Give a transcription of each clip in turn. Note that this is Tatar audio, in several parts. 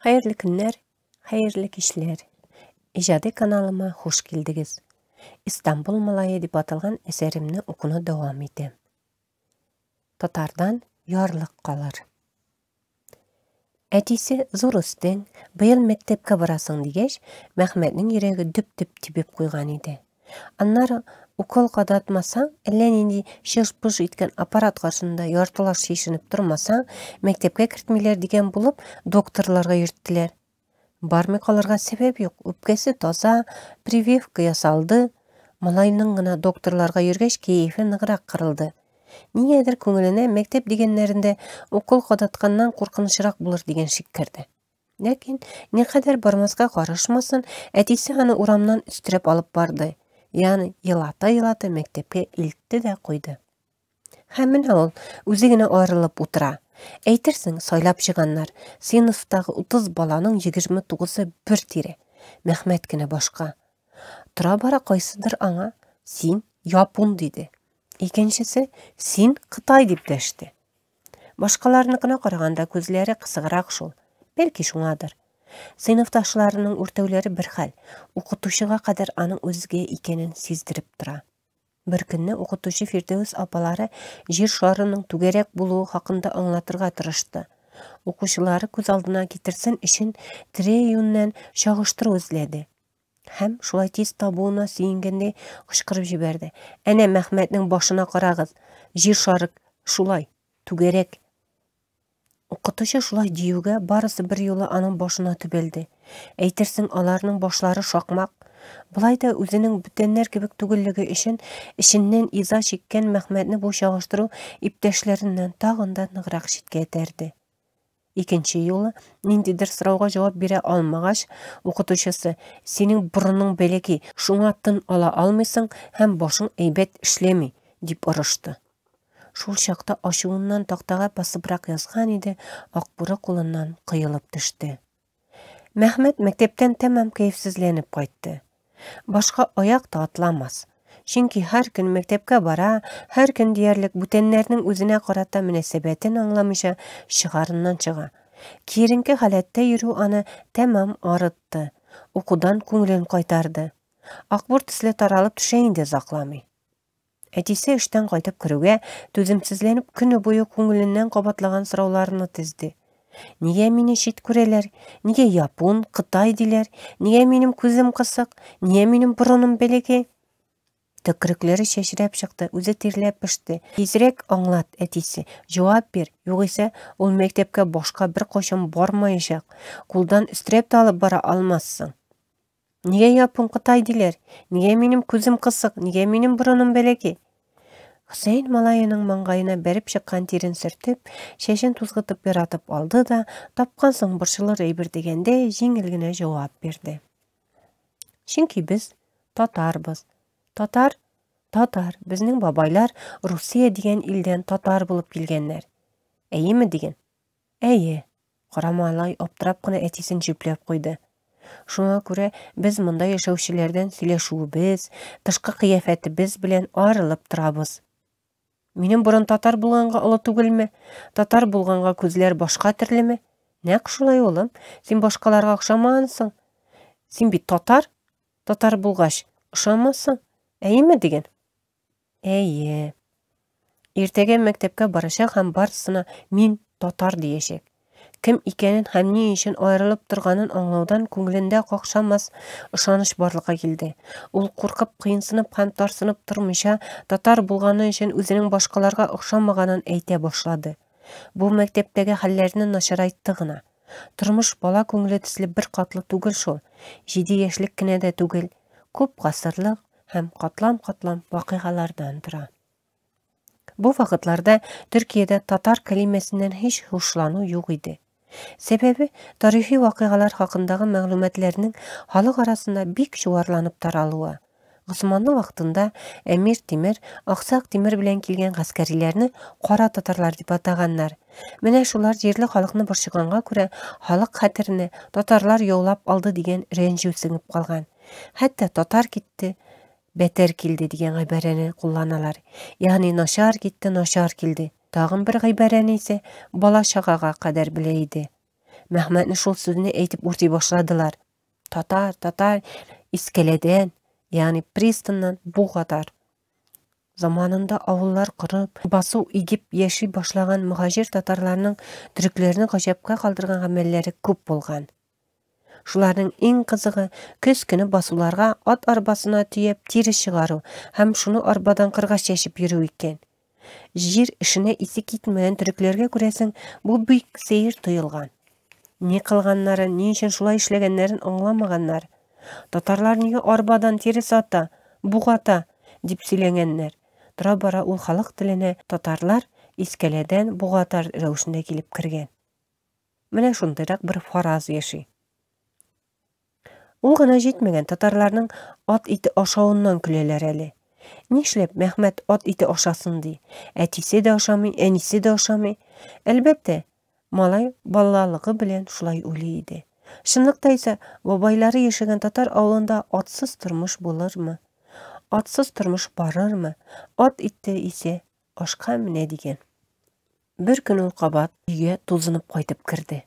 Хәерле көннәр, хәерле кичләр. Иҗади каналыма хуш килдегез. Истанбул малае дип аталган әсәремне укуны дәвам итәм. Татардан ярлык калыр. Әтисе зур үстең, быел мәктәпкә барасың дигәч, Мәхмәтнең йөрәге дөп-дөп тибеп куйган иде. Аннары укол кадатмасаң, әллә нинди чыш-пыш иткән аппарат каршында яртылаш чишенеп тормасаң, мәктәпкә кертмиләр дигән булып, докторларга йөрттеләр. Бармый калырга сәбәп юк, үпкәсе таза, прививка ясалды. Малайның гына докторларга йөргәч кәефе ныграк кырылды. Нигәдер күңеленә мәктәп дигәннәрендә укол кадатканнан куркынычрак булыр дигән шик керде. Ләкин никадәр бармаска карышмасын, әтисе аны урамнан өстерәп алып барды. Ягъни елата-елата мәктәпкә илтте дә куйды. Һәм менә ул үзе генә аерылып утыра. Әйтерсең, сайлап чыганнар. Сыйныфтагы 30 баланың 29-ы бер тирә. Мәхмәт кенә башка. Тора-бара кайсыдыр аңа, "Син япун" диде. Икенчесе, "Син кытай" дип дәште. Башкаларныкына караганда күзләре кысыграк шул. Бәлки шуңадыр. Сыйныфташларының үртәүләре бер хәл, укытучыга кадәр аның үзгә икәнен сиздереп тора. Бер көнне укытучы Фирдәүс апалары җир шарының түгәрәк булуы хакында аңлатырга тырышты. Укучылары күз алдына китерсен өчен тирә-юньнән чагыштыру эзләде. Һәм шулай тиз табуына сөенгәндәй кычкырып җибәрде. Әнә Мәхмәтнең башына карагыз. Җир шары шулай, түгәрәк. Укытучы шулай диюгә барысы бер юлы аның башына төбәлде. Әйтерсең, аларның башлары шакмак. Болай да үзенең бүтәннәр кебек түгеллеге өчен эченнән иза чиккән Мәхмәтне бу чагыштыру иптәшләреннән тагын да ныграк читкә этәрде. Икенче юлы ниндидер сорауга җавап бирә алмагач, укытучысы, "Синең борының бәләкәй, шуңа тын ала алмыйсың һәм башың әйбәт эшләми", дип орышты. Шул чакта ачуыннан тактага басыбрак язган иде, акбуры кулыннан коелып төште. Мәхмәт мәктәптән тәмам кәефсезләнеп кайтты. Башка аяк та атламас. Чөнки һәр көн мәктәпкә бара, һәр көн диярлек бүтәннәрнең үзенә карата мөнәсәбәтен аңламыйча чыгарыннан чыга. Киеренке халәттә йөрү аны тәмам арытты, укудан күңелен кайтарды. Акбур төсле таралып төшә инде озакламый. Әтисе эштән кайтып керүгә, түземсезләнеп көне буе күңеленнән кабатлаган сорауларны тезде. Нигә мине чит күрәләр? Нигә япон, кытай диләр? Нигә минем күзем кысык? Нигә минем борыным бәләкәй? Төкрекләре чәчрәп чыкты, үзе тирләп пеште. Тизрәк аңлат, әтисе, җавап бир, югыйсә ул мәктәпкә башка беркайчан бармаячак. Кулдан өстерәп тә алып бара алмассың. Нигә япон кытай диләр? Нигә минем күзем кысык? Нигә минем борыным бәләкәй? Хөсәен малаеның маңгаена бәреп чыккан тирен сөртеп, чәчен тузгытып яратып алды да, тапкансың борчылыр әйбер дигәндәй, җиңел генә җавап бирде. Чөнки без татарбыз. Татар, татар, безнең бабайлар Русия дигән илдән татар булып килгәннәр. Әйеме диген? Әйе. Кара малай аптырап кына әтисен җөпләп куйды. Шуңа күрә без монда яшәүчеләрдән сөйләшүебез, тышкы кыяфәтебез белән аерылып торабыз. Минем борын татар булганга олы түгелме? Татар булганга күзләр башка төрлеме? Нәкъ шулай, улым. Син башкаларга охшамагансың. Син бит татар. Татар булгач, ошамассың. Әйеме диген? Әйе. Иртәгә мәктәпкә барачак һәм барысына мин татар диячәк. Кем икәнен һәм ни өчен аерылып торганын аңлаудан күңелендә какшамас ышаныч барлыкка килде. Ул куркып, кыенсынып һәм тарсынып тормыйча, татар булганы өчен үзенең башкаларга охшамаганын әйтә башлады. Бу мәктәптәге хәлләрне начарайтты гына. Тормыш бала күңеле төсле беркатлы түгел шул, җиде яшьлек кенә дә түгел, күп гасырлык һәм катлам-катлам вакыйгалардан тора. Бу вакытларда Төркиядә татар кәлимәсеннән һич һушлану юк иде. Сәбәбе, тарихи вакыйгалар хакындагы мәгълүматларның халык арасында бик чуарланып таралуы. Госманлы вакытында әмир Тимер, Аксак Тимер белән килгән гаскәриләрне кара татарлар дип атаганнар. Менә шулар җирле халыкны борчыганга күрә, халык хәтеренә татарлар яулап алды дигән рәнҗү сеңеп калган. Хәтта татар китте, бәтәр килде дигән гыйбарәне кулланалар. Ягъни начар китте, начар килде. Тагын бер гыйбарәне исә бала-чагага кадәр белә иде. Мәхмәтне шул сүзне әйтеп үрти башладылар. Татар, татар, искәләдән, ягъни пристаннан бугатар. Заманында авыллар корып, басу игеп яши башлаган мөһаҗир татарларның төрекләрне гаҗәпкә калдырган гамәлләре күп булган. Шуларның иң кызыгы, көз көне басуларга ат арбасына төяп тире чыгару һәм шуны арбадан кырга чәчеп йөрү икән. Җир эшенә исе китмәгән төрекләргә, күрәсең, бу бик сәер тоелган. Ни кылганнарын, ни өчен шулай эшләгәннәрен аңламаганнар. Татарлар нигә арбадан тире сата, бугата, дип сөйләгәннәр. Тора-бара ул халык теленә татарлар искәләдән бугатар рәвешендә килеп кергән. Менә шундыйрак бер фараз яши. Ул гына җитмәгән, татарларның ат ите ашавыннан көләләр әле. Нишләп Мәхмәт ат ите ашасын ди? Әтисе дә ашамый, әнисе дә ашамый. Әлбәттә, малай балалыгы белән шулай уйлый иде. Чынлыкта исә бабайлары яшәгән татар авылында атсыз тормыш булырмы? Атсыз тормыш барырмы? Ат ите исә ашка менә дигән. Бер көн ул кабат өйгә тузынып кайтып керде.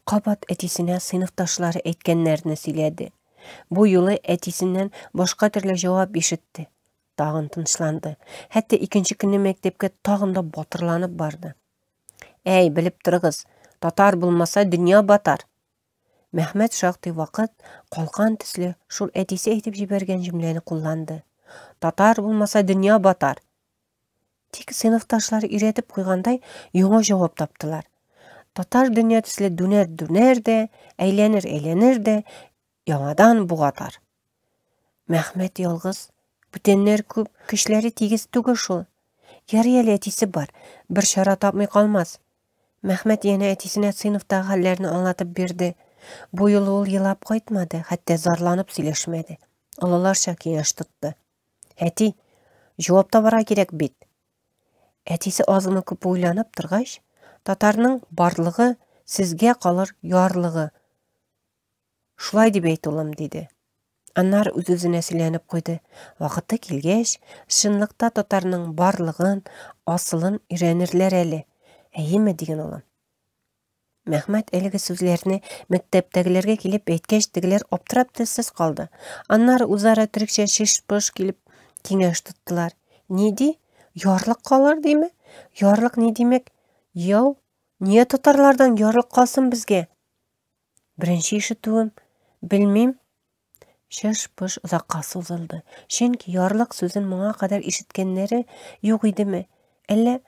Кабат әтисенә сыйныфташлары әйткәннәрне сөйләде. Бу юлы әтисеннән башка төрле җавап ишетте. Тагын тынычланды. Хәтта икенче көнне мәктәпкә тагын да батырланып барды. Әй, белеп торыгыз, татар булмаса, дөнья батар. Мәхмәт шактый вакыт калкан төсле шул әтисе әйтеп җибәргән җөмләне кулланды. Татар булмаса, дөнья батар. Тик сыйныфташлары өйрәтеп куйгандай яңа җавап таптылар. Татар дөнья төсле дүнәр-дүнәр дә, әйләнер-әйләнер дә, яңадан бугатар. Мәхмәт ялгыз, бүтәннәр күп, көчләре тигез түгел шул. Ярый әле әтисе бар, бер чара тапмый калмас. Мәхмәт янә әтисенә сыйныфтагы хәлләрне аңлатып бирде. Бу юлы ул елап кайтмады, хәтта зарланып сөйләшмәде. Олыларча киңәш тотты. Әти, җавап табарга кирәк бит. Әтисе азмы күп уйланып торгач, татарның барлыгы сезгә калыр ярлыгы. Шулай дип әйт, улым, диде. Аннары үз-үзенә сөйләнеп куйды. Вакыты килгәч, чынлыкта татарның барлыгын, асылын өйрәнерләр әле. Әйеме, диген, улым? Мәхмәт әлеге сүзләрне мәктәптәгеләргә килеп әйткәч, тегеләр аптырап телсез калды. Аннары үзара төрекчә шеш-пыш килеп киңәш тоттылар. Ни ди? Ярлык калыр диме? Ярлык ни димәк? Яу, нигә татарлардан ярлык калсын безгә? Беренче ишетүем, белмим. Шеш-пыш озакка сузылды. Чөнки ярлык сүзен моңа кадәр ишеткәннәре юк идеме? Әллә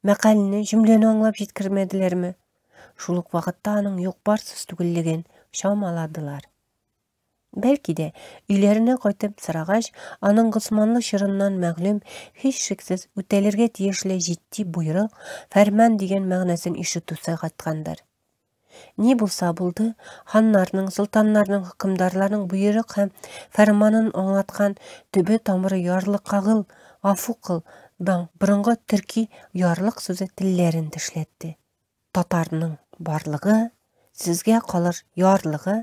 Мәкальне, җөмләне аңлап җиткермәделәрме? Шул ук вакытта аның юк-бар сүз түгеллеген чамаладылар. Бәлки дә, өйләренә кайтып сорагач, аның госманлы чорыннан мәгълүм, һичшиксез үтәлергә тиешле җитди боерык, фәрман дигән мәгънәсен ишетү сайгаткандыр. Ни булса булды, ханнарның, солтаннарның, хөкемдарларның боерык һәм фәрманын аңлаткан төбе тамыры ярлыкагыл, гафу кыл дан борынгы төрки ярлык сүзе телләрен тешләтте. Татарның барлыгы, сезгә калыр ярлыгы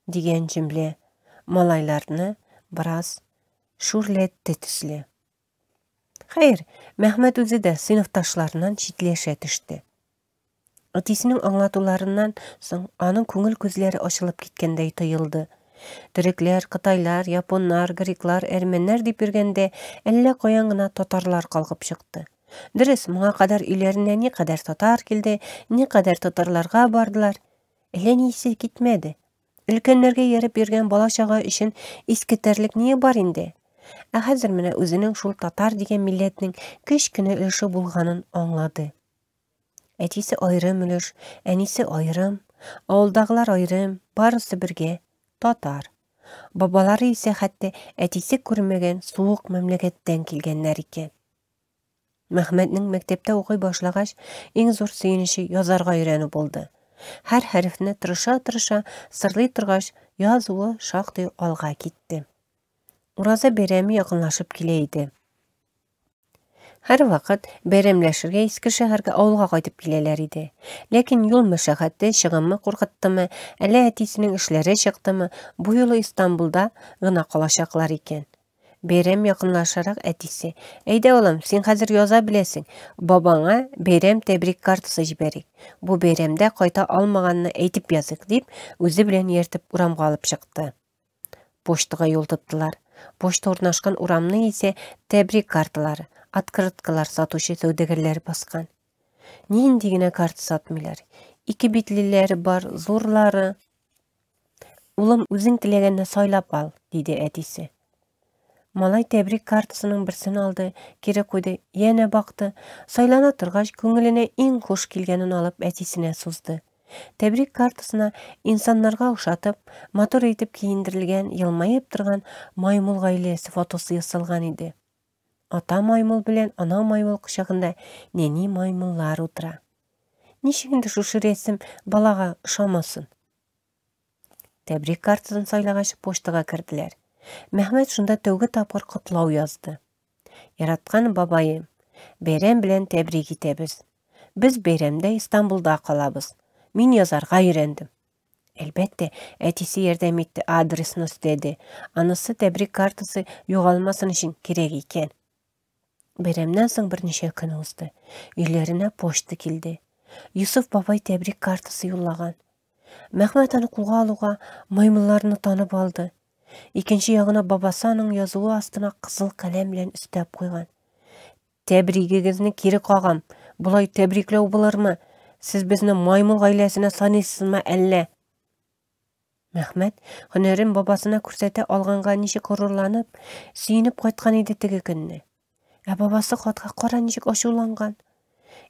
дигән җөмлә малайларны бераз шүрләтте төсле. Хәер, Мәхмәт үзе дә сыйныфташларыннан читләшә төште. Әтисенең аңлатуларыннан соң аның күңел күзләре ачылып киткәндәй тоелды. Төрекләр, кытайлар, японнар, греклар, әрмәннәр дип йөргәндә әллә каян гына татарлар калкып чыкты. Дөрес, моңа кадәр өйләренә никадәр татар килде, никадәр татарларга бардылар. Әллә ни исе китмәде. Өлкәннәргә ияреп йөргән бала-чага өчен искитәрлек ние бар инде? Ә хәзер менә үзенең шул татар дигән милләтнең кечкенә өлеше булганын аңлады. Әтисе аерым өлеш, әнисе аерым, авылдагылар аерым, барысы бергә, татар. Бабалары исә хәтта әтисе күрмәгән суык мәмләкәттән килгәннәр икән. Мәхмәтнең мәктәптә укый башлагач, иң зур сөенече язарга өйрәнү булды. Һәр хәрефне тырыша-тырыша сырлый торгач, язуы шактый алга китте. Ураза бәйрәме якынлашып килә иде. Һәрвакыт бәйрәмләшергә Иске шәһәргә авылга кайтып киләләр иде. Ләкин юл мәшәкате, чыгымы куркыттымы, әллә әтисенең эшләре чыктымы, бу юлы Истанбулда гына калачаклар икән. Бәйрәм якынлашарак әтисе, Әйдә, улым, син хәзер яза беләсең, бабаңа бәйрәм тәбрик картасы җибәрик. Бу бәйрәмдә кайта алмаганны әйтеп языйк, дип, үзе белән ияртеп урамга алып чыкты. Почтага юл тоттылар. Почта урнашкан урамны исә тәбрик карталары, открыткалар сатучы сәүдәгәрләр баскан. Нинди генә карта сатмыйлар. Ике битлеләре бар, зурлары. Улым, үзең теләгәнне сайлап ал, диде әтисе. Малай тәбрик картасының берсен алды, кире куйды, янә бакты. Сайлана торгач, күңеленә иң хуш килгәнен алып әтисенә сузды. Тәбрик картасына инсаннарга охшатып, матур итеп киендерелгән, елмаеп торган маймыл гаиләсе фотосы ясалган иде. Ата маймыл белән ана маймыл кочагында нәни маймыллар утыра. Ничек инде шушы рәсем балага ошамасын? Тәбрик картасын сайлагач, почтага керделәр. Мәхмәт шунда тәүге тапкыр котлау язды. Яраткан бабаем, бәйрәм белән тәбрик итәбез. Без бәйрәмдә Истанбулда калабыз. Мин язарга өйрәндем. Әлбәттә, әтисе ярдәм итте, адресны өстәде. Анысы тәбрик картасы югалмасын өчен кирәк икән. Бәйрәмнән соң берничә көн узды. Өйләренә почта килде. Йосыф бабай тәбрик картасы юллаган. Мәхмәт аны кулга алуга маймылларны танып алды. Икенче ягына бабасы аның язуы астына кызыл каләм белән өстәп куйган. Тәбригегезне кире кагам. Болай тәбрикләү булырмы? Сез безне маймыл гаиләсенә саныйсызмы әллә? Мәхмәт һөнәрен бабасына күрсәтә алганга ничек горурланып, сөенеп кайткан иде теге көнне. Ә бабасы хатка кара ничек ачуланган.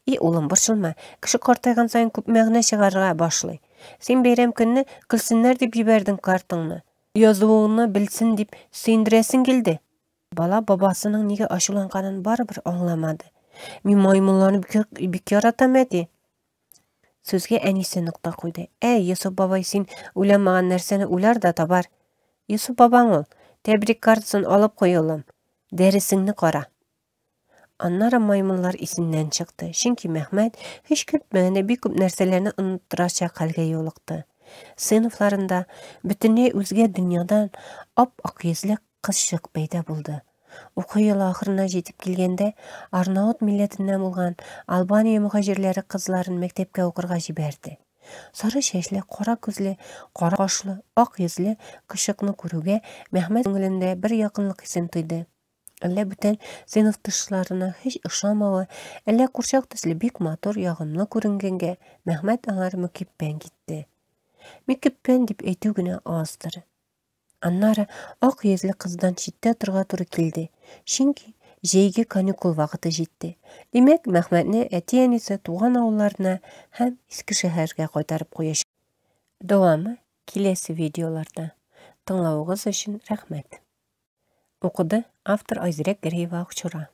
И, улым, борчылма, кеше картайган саен күп мәгънә чыгарырга башлый. Син бәйрәм көнне көлсеннәр дип җибәрдең картыңны. Язуыңны белсен дип сөендерәсең килде. Бала бабасының нигә ачуланганын барыбер аңламады. Мин маймылларны бик, бик яратам, әти. Сүзгә әнисе нокта куйды. Әй, Йосыф бабай, син уйламаган нәрсәне уйлар да табар. Йосыф бабаң ул. Тәбрик картасын алып куй, улым. Дәресеңне кара. Аннары маймыллар исеннән чыкты, чөнки Мәхмәт һич көтмәгәндә бик күп нәрсәләрне оныттырачак хәлгә юлыкты. Сыйныфларында бөтенләй үзгә дөньядан ап-ак йөзле кызчык пәйда булды. Уку елы ахырына җитеп килгәндә, Арнаут милләтеннән булган Албания мөһаҗирләре кызларын мәктәпкә укырга җибәрде. Сары чәчле, кара күзле, кара кашлы, ак йөзле кызчыкны күрүгә, Мәхмәт күңелендә бер якынлык хисен тойды. Әллә бүтән сыйныфташларына һич ошамавы, әллә курчак төсле бик матур, ягымлы күренгәнгә, Мәхмәт аңар мөкиббән китте. Мөкиббән дип әйтү генә аздыр. Аннары ак йөзле кыздан читтә торырга туры килде, чөнки җәйге каникул вакыты җитте. Димәк, Мәхмәтне әти-әнисе туган авылларына һәм Искешәһәргә кайтарып куячак. Дәвамы киләсе видеоларда. Тыңлавыгыз өчен рәхмәт. Укыды автор Айзирәк Гәрәева Акчура.